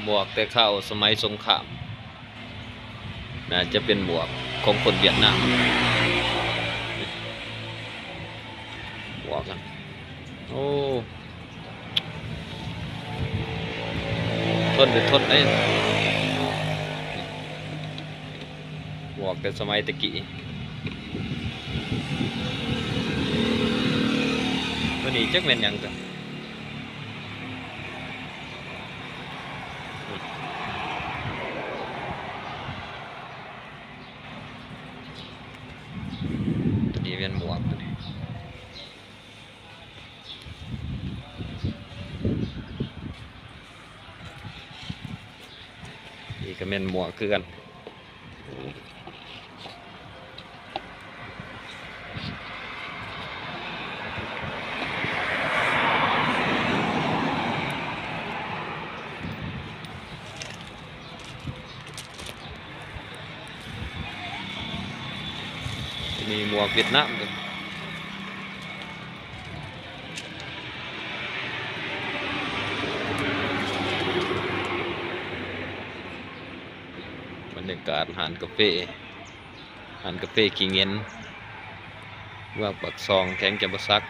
ໝວກແຕ່ຄາວສະໄໝສົງຄາມ ໜ້າຈະເປັນໝວກຂອງຄົນຫວຽດນາມ. ໝວກນະ ໂອ້ ທົນເດ້ ທົນເດ້. ໝວກແຕ່ສະໄໝແຕ່ກີ້. ໂຕນີ້ຈັກແມ່ນຫຍັງກະ ໂຕນີ້ແມ່ນໝວກ ໂຕນີ້. ນີ້ກະແມ່ນໝວກຄືກັນ. ໂຕນີ້ໝວກຫວຽດນາມເດ້. ບັນຍາກາດຮ້ານກາເຟ ຮ້ານກາເຟຂີ້ເຫງັນ ເມືອງປາກຊ່ອງ ແຂວງຈຳປາສັກ.